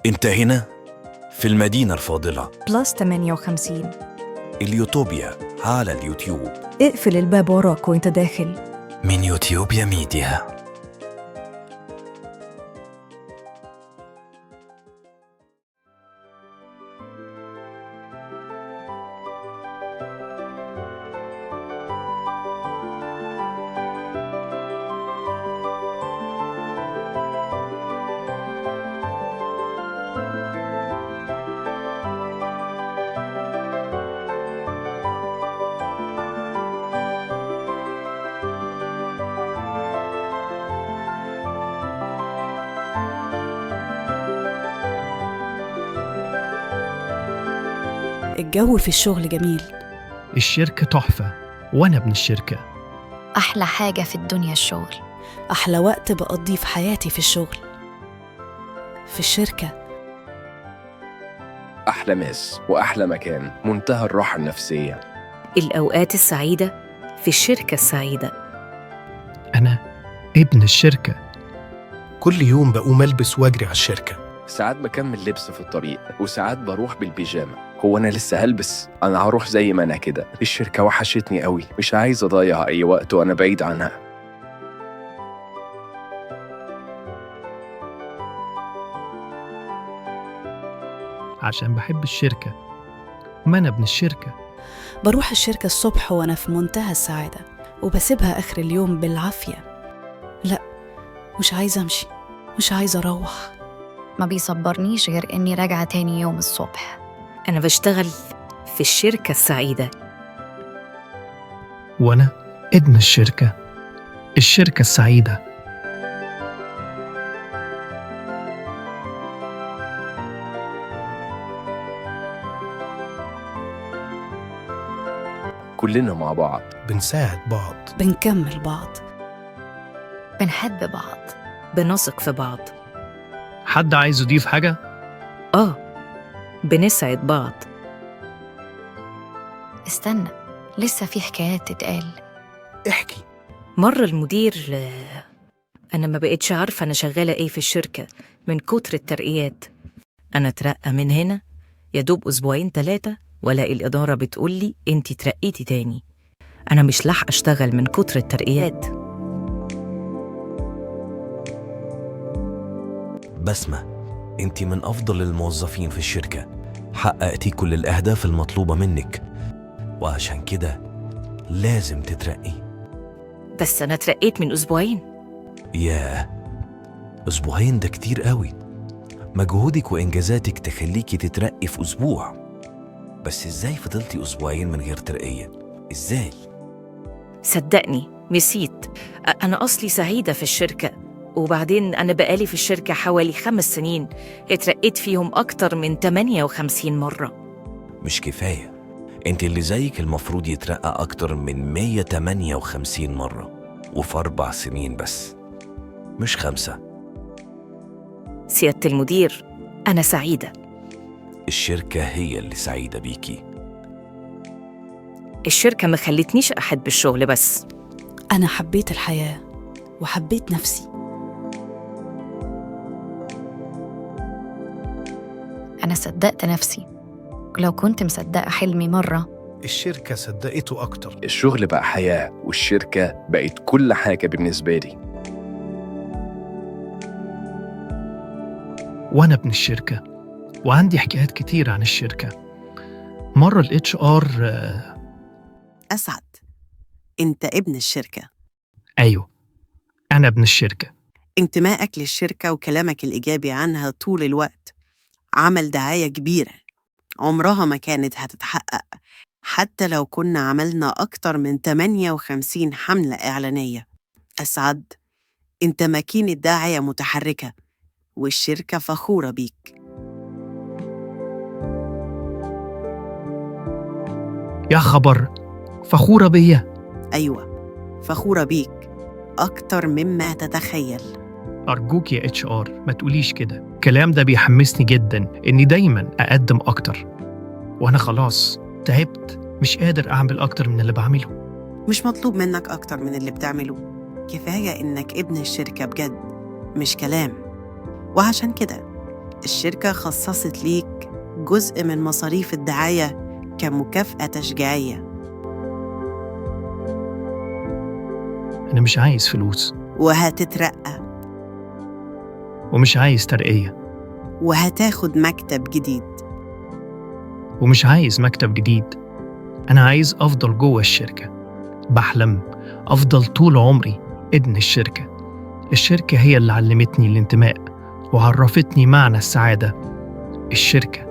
انت هنا في المدينة الفاضلة plus 58. اليوتوبيا على اليوتيوب. اقفل الباب وراك وانت داخل. من يوتيوبيا ميديا. الجو في الشغل جميل. الشركة تحفة وأنا ابن الشركة. أحلى حاجة في الدنيا الشغل. أحلى وقت بقضيه في حياتي في الشغل، في الشركة. أحلى ناس وأحلى مكان، منتهى الراحة النفسية. الأوقات السعيدة في الشركة السعيدة. أنا ابن الشركة. كل يوم بقوم ألبس وأجري على الشركة. ساعات بكمل لبس في الطريق وساعات بروح بالبيجامة. هو أنا لسه هلبس؟ أنا هروح زي ما أنا كده. الشركة وحشتني قوي، مش عايز أضيع أي وقت وأنا بعيد عنها. عشان بحب الشركة، ما أنا ابن الشركة. بروح الشركة الصبح وأنا في منتهى السعادة، وبسيبها آخر اليوم بالعافية. لا، مش عايزة أمشي، مش عايزة أروح. ما بيصبرنيش غير إني راجعة تاني يوم الصبح. أنا بشتغل في الشركة السعيدة. وأنا ابن الشركة، الشركة السعيدة. كلنا مع بعض، بنساعد بعض، بنكمل بعض، بنحب بعض، بنثق في بعض. حد عايز يضيف حاجة؟ آه، بنسعد بعض. استنى، لسه في حكايات تتقال. احكي. مرة المدير، أنا ما بقتش عارفة أنا شغالة إيه في الشركة من كتر الترقيات. أنا اترقى من هنا يا دوب أسبوعين 3 ولاقي الإدارة بتقولي أنتي ترقيتي تاني. أنا مش لاحقة أشتغل من كتر الترقيات. بسمة، انت من أفضل الموظفين في الشركة، حققتي كل الأهداف المطلوبة منك، وعشان كده لازم تترقي. بس أنا اترقيت من أسبوعين. ياه، أسبوعين ده كتير قوي. مجهودك وإنجازاتك تخليكي تترقي في أسبوع، بس إزاي فضلتي أسبوعين من غير ترقية؟ إزاي؟ صدقني نسيت. أنا أصلي سعيدة في الشركة، وبعدين أنا بقالي في الشركة حوالي 5 سنين، اترقيت فيهم أكتر من 58 مرة. مش كفاية، انت اللي زيك المفروض يترقى أكتر من 158 مرة، وفي 4 سنين بس، مش 5. سيادة المدير، أنا سعيدة. الشركة هي اللي سعيدة بيكي. الشركة ما خلتنيش أحب الشغل بس، أنا حبيت الحياة وحبيت نفسي. أنا صدقت نفسي، ولو كنت مصدقة حلمي مرة. الشركة صدقته أكتر. الشغل بقى حياة، والشركة بقت كل حاجة بالنسبة لي. وأنا ابن الشركة، وعندي حكايات كتير عن الشركة. مرة ال HR أسعد، أنت ابن الشركة. أيوه، أنا ابن الشركة. انتمائك للشركة وكلامك الإيجابي عنها طول الوقت عمل دعاية كبيرة عمرها ما كانت هتتحقق حتى لو كنا عملنا أكتر من 58 حملة إعلانية. أسعد، أنت ماكينة داعية متحركة، والشركة فخورة بيك. يا خبر، فخورة بيا؟ أيوة، فخورة بيك أكتر مما تتخيل. أرجوك يا HR ما تقوليش كده. الكلام ده بيحمسني جدا إني دايما أقدم أكتر، وأنا خلاص تعبت، مش قادر أعمل أكتر من اللي بعمله. مش مطلوب منك أكتر من اللي بتعمله، كفاية إنك ابن الشركة بجد، مش كلام. وعشان كده الشركة خصصت ليك جزء من مصاريف الدعاية كمكافأة تشجيعية. أنا مش عايز فلوس. وهتترقى. ومش عايز ترقية. وهتاخد مكتب جديد. ومش عايز مكتب جديد. أنا عايز أفضل جوه الشركة. بحلم أفضل طول عمري ابن الشركة. الشركة هي اللي علمتني الانتماء وعرفتني معنى السعادة. الشركة.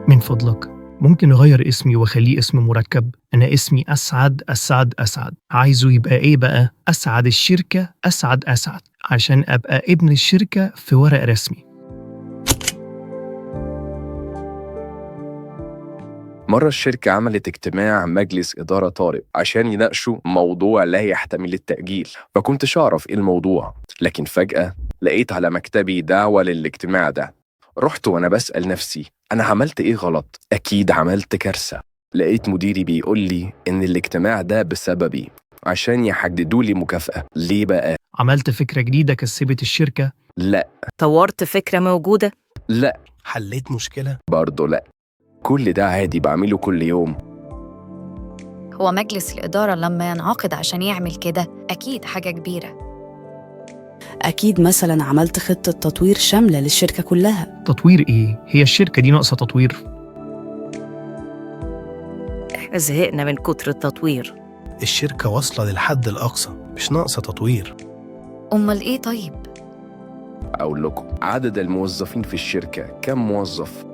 من فضلك ممكن أغير اسمي وأخليه اسم مركب؟ أنا اسمي أسعد أسعد أسعد، عايزه يبقى إيه بقى؟ أسعد الشركة أسعد أسعد، عشان أبقى ابن الشركة في ورق رسمي. مرة الشركة عملت اجتماع مجلس إدارة طارئ عشان يناقشوا موضوع لا يحتمل التأجيل، فكنتش أعرف إيه الموضوع، لكن فجأة لقيت على مكتبي دعوة للاجتماع ده. رحت وأنا بسأل نفسي أنا عملت إيه غلط؟ أكيد عملت كارثة. لقيت مديري بيقول لي إن الاجتماع ده بسببي عشان يحددوا لي مكافأة. ليه بقى؟ عملت فكرة جديدة كسبت الشركة؟ لا. طورت فكرة موجودة؟ لا. حليت مشكلة؟ برضه لا. كل ده عادي بعمله كل يوم. هو مجلس الإدارة لما ينعقد عشان يعمل كده أكيد حاجة كبيرة. أكيد مثلا عملت خطة تطوير شاملة للشركة كلها. تطوير إيه؟ هي الشركة دي ناقصة تطوير؟ إحنا زهقنا من كتر التطوير. الشركة واصلة للحد الأقصى، مش ناقصة تطوير. أمال إيه طيب؟ أقول لكم عدد الموظفين في الشركة كم موظف؟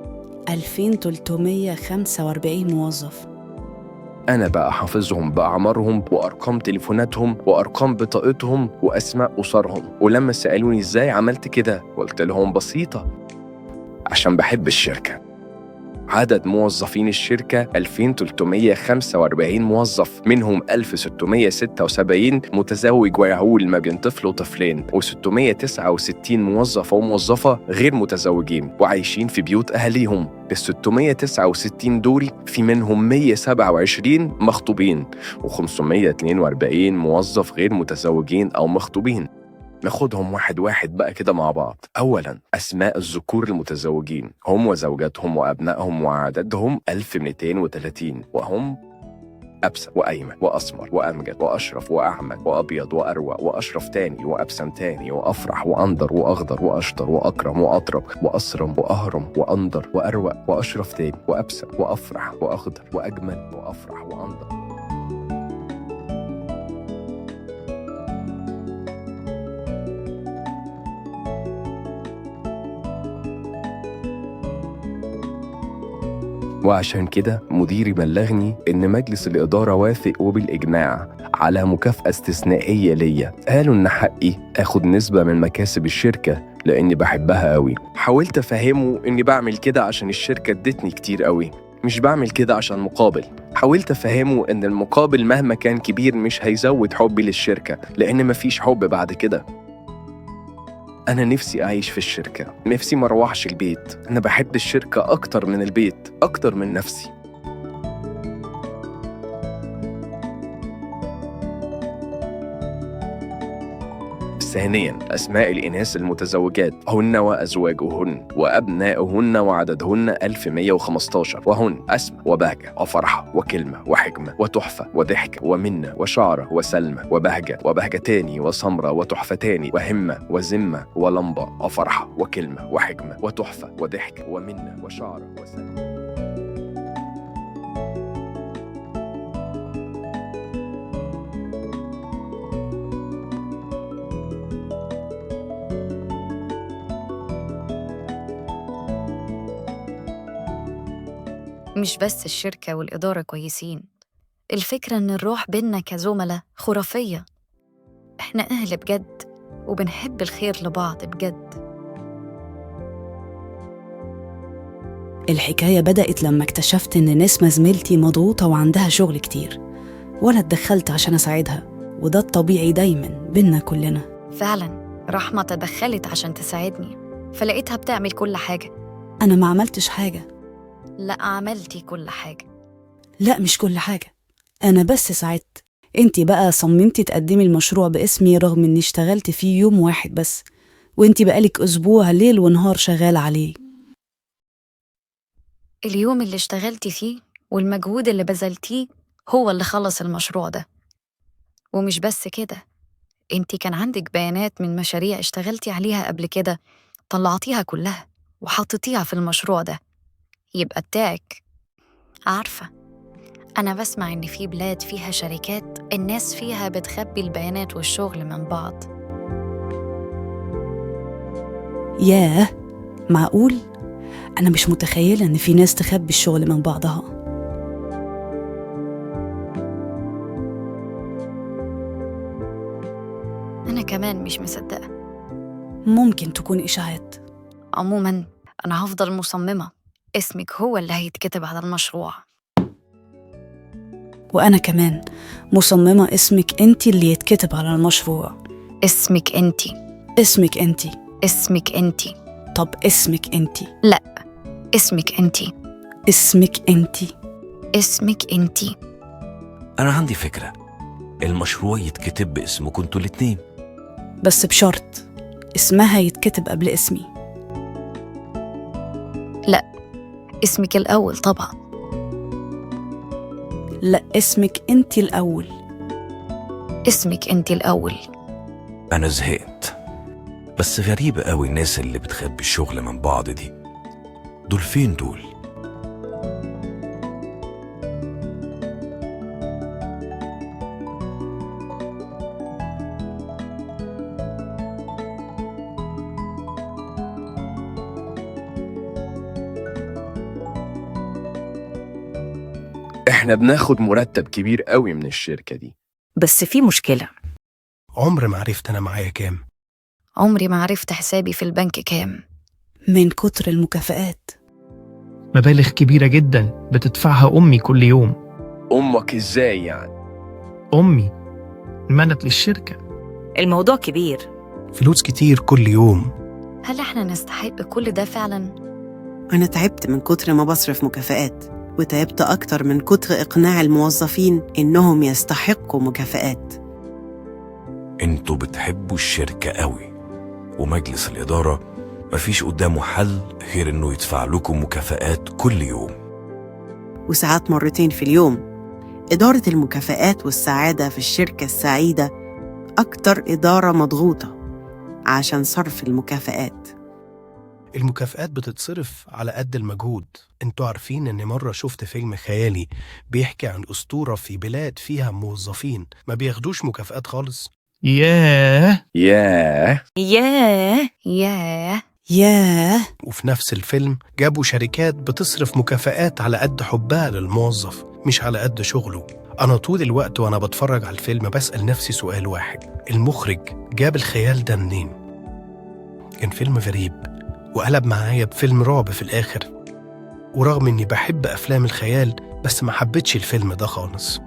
2345 موظف. أنا بقى حافظهم بأعمارهم وأرقام تليفوناتهم وأرقام بطاقتهم وأسماء أسرهم، ولما سألوني إزاي عملت كده قلت لهم بسيطة، عشان بحب الشركة. عدد موظفين الشركة 2345 موظف، منهم 1676 متزوج ويعول ما بين طفل وطفلين، و669 موظف وموظفة غير متزوجين وعايشين في بيوت أهاليهم. ال 669 دول في منهم 127 مخطوبين و542 موظف غير متزوجين أو مخطوبين. ناخدهم واحد واحد بقى كده مع بعض. أولا أسماء الذكور المتزوجين هم وزوجاتهم وأبنائهم وعددهم 1230، وهم أبسم وأيمن وأسمر وأمجد وأشرف وأحمد وأبيض وأروى وأشرف تاني وأبسم تاني وأفرح وأندر وأخضر وأشطر وأكرم وأطرب وأصرم وأهرم وأندر وأروى وأشرف تاني وأبسم وأفرح وأخضر وأجمل وأفرح وأندر. وعشان كده مديري بلغني إن مجلس الإدارة وافق وبالإجماع على مكافأة استثنائية ليا. قالوا إن حقي آخد نسبة من مكاسب الشركة لأني بحبها أوي. حاولت أفهمه إني بعمل كده عشان الشركة ادتني كتير أوي، مش بعمل كده عشان مقابل. حاولت أفهمه إن المقابل مهما كان كبير مش هيزود حبي للشركة، لأن مفيش حب بعد كده. أنا نفسي أعيش في الشركة، نفسي مروحش البيت. أنا بحب الشركة أكتر من البيت، أكتر من نفسي. ثانياً أسماء الإناث المتزوجات هن وأزواجهن وأبناؤهن وعددهن 1115، وهن أسماء وبهجة وفرحة وكلمة وحكمة وتحفة وضحكة ومنة وشعرة وسلمى وبهجة وبهجة تاني وسمرة وتحفة تاني وهمة وذمة ولمبة وفرحة وكلمة وحكمة وتحفة وضحكة ومنة وشعرة وسلمى. مش بس الشركة والإدارة كويسين، الفكرة إن الروح بينا كزملاء خرافية. إحنا أهل بجد وبنحب الخير لبعض بجد. الحكاية بدأت لما اكتشفت إن نسمة زميلتي مضغوطة وعندها شغل كتير، وأنا اتدخلت عشان أساعدها، وده الطبيعي دايماً بينا كلنا. فعلاً رحمة تدخلت عشان تساعدني، فلقيتها بتعمل كل حاجة. أنا ما عملتش حاجة. لا، عملتي كل حاجة. لا، مش كل حاجة، أنا بس ساعدت. انتي بقى صممتي تقدمي المشروع باسمي رغم اني اشتغلت فيه يوم واحد بس، وانتي بقالك أسبوع ليل ونهار شغال عليه. اليوم اللي اشتغلتي فيه والمجهود اللي بذلتيه هو اللي خلص المشروع ده. ومش بس كده، انتي كان عندك بيانات من مشاريع اشتغلتي عليها قبل كده، طلعتيها كلها وحطيتيها في المشروع ده، يبقى بتاعك. عارفة، أنا بسمع إن في بلاد فيها شركات الناس فيها بتخبي البيانات والشغل من بعض. ياه، معقول؟ أنا مش متخيلة إن في ناس تخبي الشغل من بعضها. أنا كمان مش مصدقة. ممكن تكون إشاعات. عموما أنا هفضل مصممة، اسمك هو اللي هيتكتب على المشروع. وأنا كمان مصممة اسمك أنتي اللي يتكتب على المشروع. اسمك أنتي. اسمك أنتي. اسمك أنتي. طب اسمك أنتي. لا، اسمك أنتي. اسمك أنتي. اسمك أنتي. أنا عندي فكرة، المشروع يتكتب باسمكم انتوا الاتنين. بس بشرط، اسمها يتكتب قبل اسمي. لا، اسمك الأول طبعا. لا، اسمك أنتي الأول. اسمك أنتي الأول. أنا زهقت، بس غريبة قوي الناس اللي بتخبي الشغل من بعض دي. دول فين دول؟ احنا بناخد مرتب كبير قوي من الشركة دي. بس في مشكلة. عمر ما عرفت أنا معايا كام. عمري ما عرفت حسابي في البنك كام. من كتر المكافآت. مبالغ كبيرة جدا بتدفعها أمي كل يوم. أمك إزاي يعني؟ أمي منت للشركة. الموضوع كبير. فلوس كتير كل يوم. هل احنا نستحق كل ده فعلا؟ أنا تعبت من كتر ما بصرف مكافآت، وتعبت أكتر من كتر إقناع الموظفين إنهم يستحقوا مكافآت. انتوا بتحبوا الشركة قوي، ومجلس الإدارة مفيش قدامه حل غير إنه يدفع لكم مكافآت كل يوم. وساعات مرتين في اليوم. إدارة المكافآت والسعادة في الشركة السعيدة أكتر إدارة مضغوطة عشان صرف المكافآت. المكافآت بتتصرف على قد المجهود. انتوا عارفين ان مرة شفت فيلم خيالي بيحكي عن أسطورة في بلاد فيها موظفين ما بياخدوش مكافآت خالص. ياه ياه ياه ياه ياه. وفي نفس الفيلم جابوا شركات بتصرف مكافآت على قد حبها للموظف مش على قد شغله. أنا طول الوقت وأنا بتفرج على الفيلم بسأل نفسي سؤال واحد: المخرج جاب الخيال ده منين؟ كان فيلم غريب وقلب معايا بفيلم رعب في الآخر. ورغم إني بحب أفلام الخيال بس ما حبيتش الفيلم ده خالص.